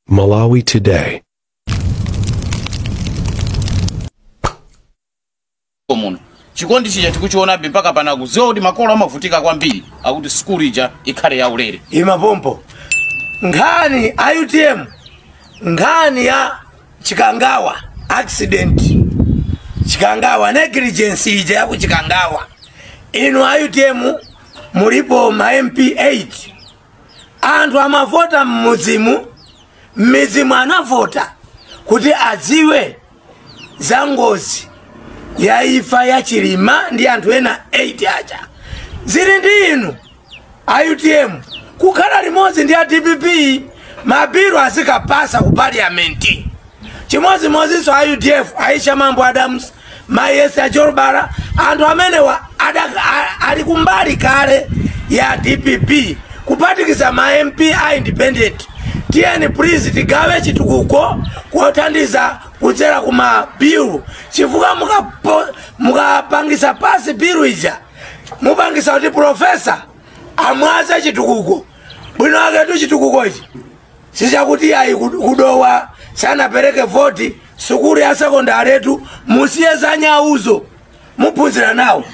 Malawi Today. Muno chikondi chija tikuchionabe mpaka pana, kudziwa kuti makolo amavutika kwambiri, akuti sukulu ija ikhale yaulere. Imapompo nkhani a UTM, nkhani ya Chikangawa accident, Chikangawa negligence ija yaku Chikangawa. Inu a UTM mulipo ma MP 8. Anthu amavota mmudzimu, mmidzimu anavota kuti adziwe za ngozi ya imfa ya Chilima ndi anthu ena 8 aja. Zili ndi inu a UTM kukhala limodzi ndi a DPP, ma bill azikapasa ku parliament. Chimodzimodzinso a UDF, Aisha Mambo Adams, Mayi Ajolobala, anthu amenewa ali kumbali kale ya DPP, kuphatikiza ma MP a independent. Tiyeni please tigawe chitukuko kothandiza kudzera kuma bill, chifukwa mukapangisa pass bill ija, mupangisa kuti professor amwaze chitukuko. Bwino aketu chitukuko ichi sichakuti ayi kudowa sanapereke voti. Sukulu ya sekondari etu musiye za nyauzo, muphunzira nawo.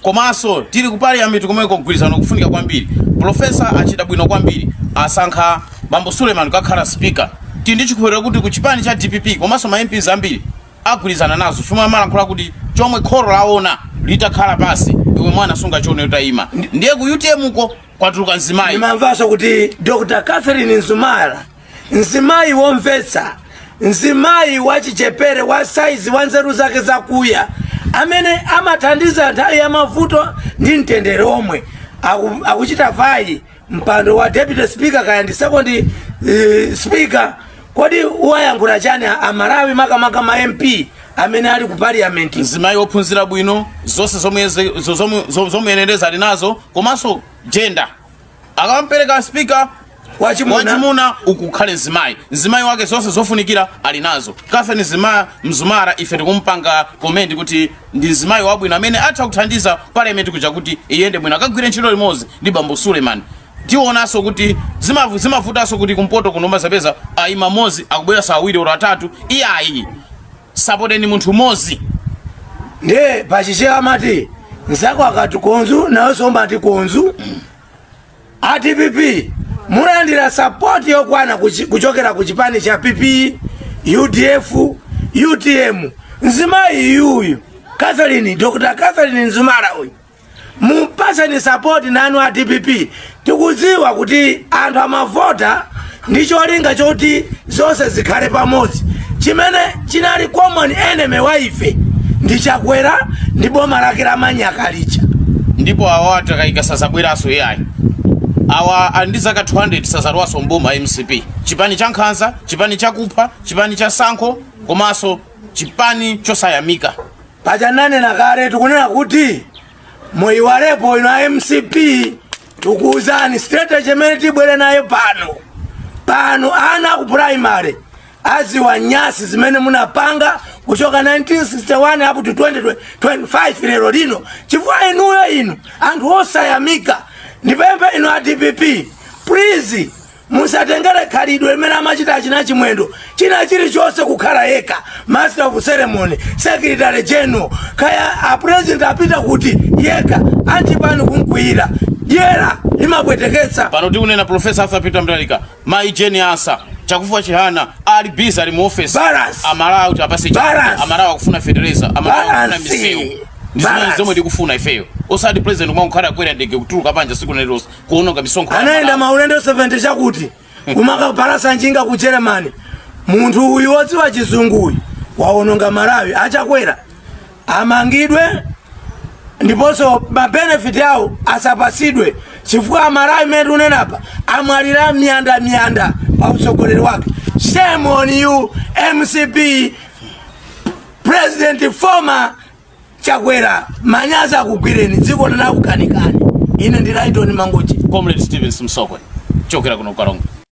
Komanso tili ku parliament komweko, mgwirizano kufunika kwambiri. Professor achita bwino kwambiri, asankha bambo Suleiman kukhala speaker. Tili ndi chikhulupiriro kuti ku chipani cha DPP komanso ma MPs ambiri agwirizana nazo, chomwe amalankhula kuti chomwe kholo laona litakhala pasi, iwe mwana sungachione utayima. Ndiye ku UTM uko kwatuluka mzimayi. Ndimamvanso kuti Dr Catherine Mzumara, mzimayi womvetsa, mzimayi wachichepere, wa saizi, wa nzeru zake zakuya, amene amathandiza nthawi ya mavuto ndi mtendere omwe, akuchita vie mpando wa deputy speaker kaya ndi second speaker. Kodi uwayankhula chani Amalawi, makamaka ma MP amene ali ku parliament? Mzimayi wophunzira bwino, zonse zomuyenereza ali nazo, komanso gender, akampereka speaker wachimuna, wachimuna ukukhale mzimayi, mzimayi wake zonse zofunikira ali nazo. Catherine Mzumara, ife tikumpanga commend kuti ndi mzimayi wabwino amene atha kuthandiza parliament kuja kuti iyende bwino, akagwire ntchito limodzi ndi bambo Suleiman. Tionanso kuti zimavutanso kuti kumpoto kuno mazapeza ayima mmodzi, akubweranso awiri oro atatu. Iyayi, sapoteni munthu mmodzi. Ndiye pachichewa amati nzako akati konzu, nawonso umati konzu. A DPP mulandira support yokwana kuchokera ku chipani cha PP, UDF, UTM. Mzimayi yuyu Catherine, Dr Catherine Mzumara uyu, mupaseni support nanu a DPP. Tikudziwa kuti anthu amavota ndi cholinga choti zonse zikhale pamodzi. Chimene chinali common enemy wa ife ndi Chakwera ndi boma lake la manyaka lija. Ndipo awa atakayika sazabweranso iyayi. Awa ali ndi zaka 200 sazalowanso mboma. MCP chipani cha nkhanza, chipani chakupha, chipani cha sankho, komanso chipani chosayamika. Pachananena kale, tikunena kuti muyiwalepo ino a MCP. Tikuwuzani strategy imene tibwere nayo pano. Pano ana ku primary aziwa nyasi zimene munapanga kuchoka 1961 up to 2025 lero lino, chifukwa inuyo inu anthu osayamika. Ndipemphe inu a DPP, please musatengere khalidwe limene amachita achina Chimwendo, china chilichonse kukhala yekha, master of ceremony, secretary general, kaya a president apita kuti yekha, antipani kumkwiyira, dyera limapweteketsa. Pano tikunena Professor Arthur Peter Mutharika, mayi Jane Ansah, Chakufwa Chihana ali busy, ali mu office. Balance. Amalawi kuti apase Balance. Amalawi akufuna fertilizer, Amalawi akufuna Balance. misewu, ndi zimene Balance. zomwe tikufuna ifeyo, osati president kumangokhala kwera ndege, kutuluka panja siku lililonse, kuononga misonkho ya Anayenda Malawi. maulendo 70 chakuti, kumakapalasa njinga ku Germany. Munthu uyu wodziwa chizungu uyu waononga Malawi. Achakwera amangidwe, ndiponso ma benefit awo asapasidwe, chifukwa Amalawi imene tikunenapa amwalira miyanda miyanda pa utsogoleri wake. Shame on you, MCP president, former Chakwera, manyazi akugwireni, dziko linakukanikani. Ine ndi Laitoni Mangochi. Comrade Stevens Msokwe, chokera kuno Karonga.